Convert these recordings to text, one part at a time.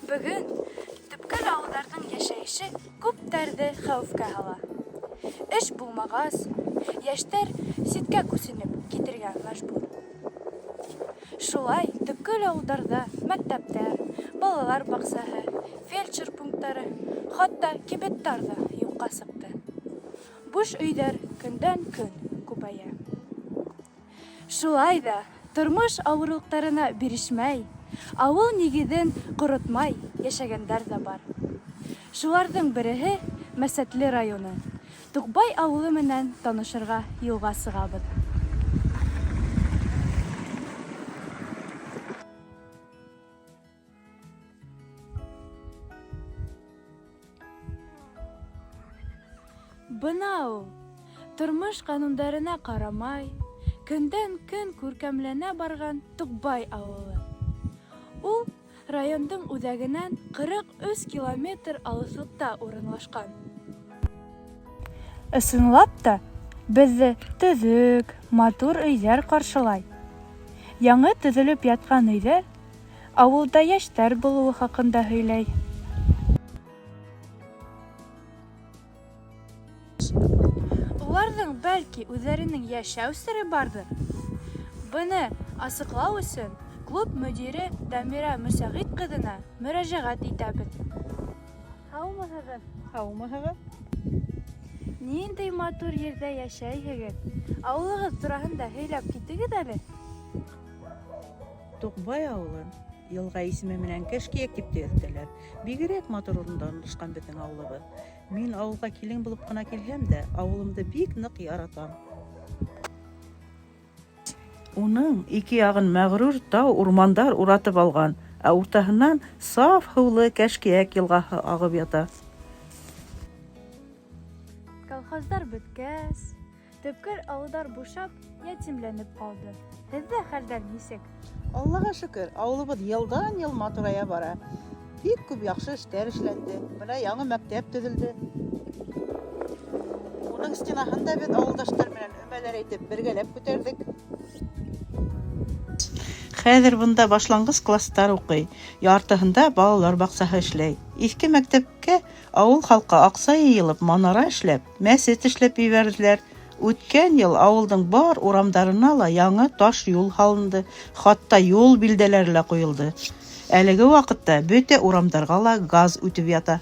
Бөгөн төпкөл ауылдарҙың йәшәйеше күптәрҙе хәүефкә һала. Эш булмағас, йәштәр ситкә күсенеп китергә мәжбүр. Шулай төпкөл ауылдарҙа мәктәптәр, балалар баҡсаһы, фельдшер пункттары, хатта кибеттар ҙа юҡҡа сыҡты. Буш өйҙәр көндән-көн күбәйә. Шулай ҙа тормош ауырлыҡтарына бирешмәй, ауыл нигеҙен ҡоротмай йәшәгәндәр ҙә бар. Шуларҙың береһе, Мәсәтле районы, Туҡбай ауылы менән танышырға юлға сығабыҙ. Бына ул, тормош ҡанундарына ҡарамай, көндән-көн күркәмләнә барған Туҡбай ауылы. Ул райондың үҙәгенән 43 километр алыҫлыҡта урынлашҡан. Ысынлап та, беҙҙе төҙөк, матур өйҙәр ҡаршылай. Яңы төҙөлөп ятҡан өйҙәр ауылда йәштәр булыуы хаҡында һөйләй. Уларҙың, бәлки, үҙҙәренең йәшәү сере барҙыр? Быны асыҡлау өсөн клуб мөдире Дамирә Мөсәғит ҡыҙына мөрәжәғәт итәбеҙ. Һаумыһығыҙ! Һаумыһығыҙ! Ниндәй матур ерҙә йәшәйһегеҙ! Ауылығыҙ тураһында һөйләп китегеҙ әле. Туҡбай ауылын йылға исеме менән Кәшкиәк дип тә йөрөтәләр. Бигерәк матур урында урынлашҡан беҙҙең ауылыбыҙ. Мин ауылға килен булып ҡына килһәм дә, ауылымды бик ныҡ яратам. Уның ике яғын мәғрур тау-урмандар уратып алған, ә уртаһынан саф һыулы Кәшкиәк йылғаһы ағып ята. Колхоздар бөткәс, Төпкөл ауылдар бушап, ятимләнеп ҡалды. Һеҙҙә хәлдәр нисек? Аллаға шөкөр, ауылыбыҙ елдан-ел матурая бара. Бик күп яҡшы эштәр эшләнде. Бына яңы мәктәп төҙөлдө. Уның стенаһын да беҙ ауылдаштар менән өмәләр әйтеп, бергәләп күтәрҙек. Хәҙер бында башланғыс класстар уҡый, яртыһында балалар баҡсаһы эшләй. Иҫке мәктәпкә Авыл халкы акча йыйылып, манара эшләп, мәсет эшләп ебәрҙеләр. Үткән ел авылдың бар урамдарына ла яңы таш юл һалынды, хатта юл билдәләре лә ҡуйылды. Әлеге ваҡытта бөтә урамдарға ла газ үтеп ята.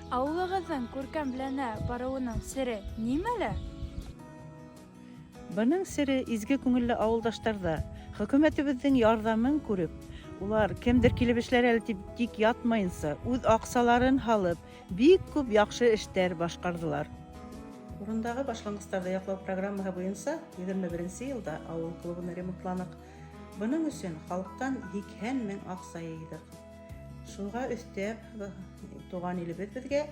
Авылыгыҙҙың күркәмләнә барыуының сере нимәлә? Бының сере изге күңелле авылдаштарда. Хөкүмәтебеҙҙең ярҙамын күреп, улар, кемдер килеп эшләр әле дип тик ятмайынса, үҙ аксаларын һалып, бик күп яхшы эштәр башкардылар. Урындагы башлангыстарҙы яҡлау программаһы буенса 21 нче елда авыл клубын ремонтланыҡ. Бының өсөн халыктан 80 мең акса йыйҙыҡ. Шуға өҫтәп, туган илебеҙ беҙгә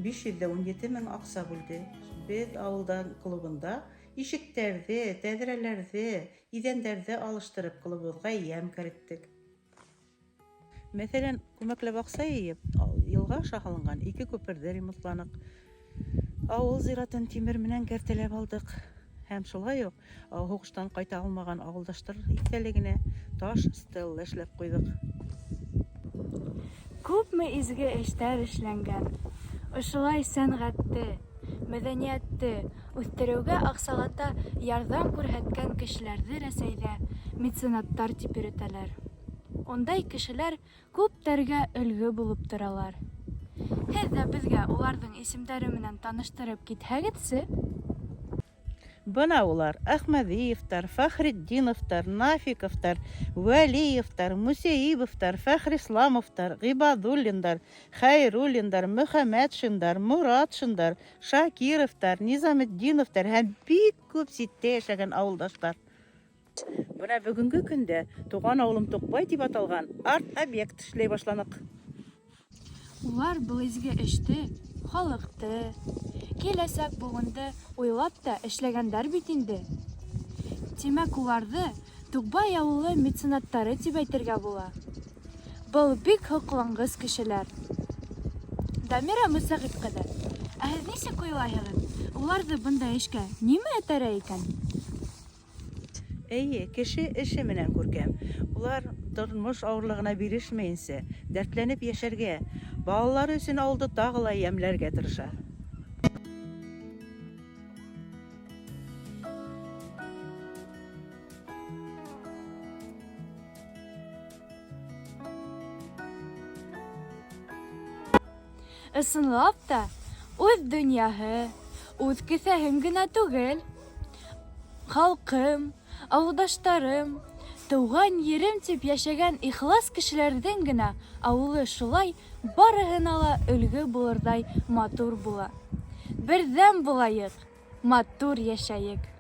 517 мең аҡса бүлде. Беҙ авылда клубында ишектәрҙе, тәҙрәләрҙе, иҙәндәрҙе алыштырып, клубыбыҙға ямь кереттек. Мәҫәлән, күмәкләп аҡса йыйып, елга аша һалынған ике күперҙе ремонтланыҡ. Авыл зиратын тимер менән кәртәләп алдыҡ. Һәм шулай уҡ һуғыштан ҡайта алмаған ауылдаштар иҫтәлегенә таш стелла эшләп ҡуйҙыҡ. Күпме изге эштәр эшләнгән. Ошолай сәнғәтте, мәҙәниәтте үҫтереүгә аҡсалата ярҙам күрһәткән кешеләрҙе Рәсәйҙә меценаттар тип йөрөтәләр. Ундай кешеләр күптәргә өлгө булып торалар. Һеҙ ҙә беҙгә уларҙың исемдәре менән таныштырып китһәгеҙсе? Бына улар, Әхмәҙиевтар, Фәхретдиновтар, Нафиковтар, Вәлиевтар, Мөсәйибовтар, Фәхрисламовтар, Ғибадуллиндар, Хәйруллиндар, Мөхәмәтшиндар, Моратшиндар, Шакировтар, Низаметдиновтар һәм бик күп ситтә йәшәгән ауылдаштар. Бына бөгөнгө көндә Туган авылым Тукбай дип аталган арт-объект эшләй башланык. Улар был изге эште халыҡты, киләсәк быуынды уйлап та эшләгәндәр бит инде. Тимәк, уларҙы Тукбай авылы меценаттары дип әйтергә була. Был бик һоҡланғыс кешеләр. Дамира Мөсәғит ҡыҙы, ә һеҙ нисек уйлайһығыҙ, Уларҙы бындай эшкә нимә этәрә икән? Эйе, кеше эше менән күркәм. Улар тормош ауырлығына бирешмәйенсә, дәртләнеп йәшәргә, балалары өсөн ауылды тағы ла йәмләргә тырыша. Ысынлап та, үҙ донъяһы, үҙ кеҫәһен генә түгел. Халҡым, ауылдаштарым, тыуған ерем тип йәшәгән ихлас кешеләрҙең генә ауылы шулай барыһына ла өлгө булырҙай матур була. Берҙәм булайыҡ, матур йәшәйек!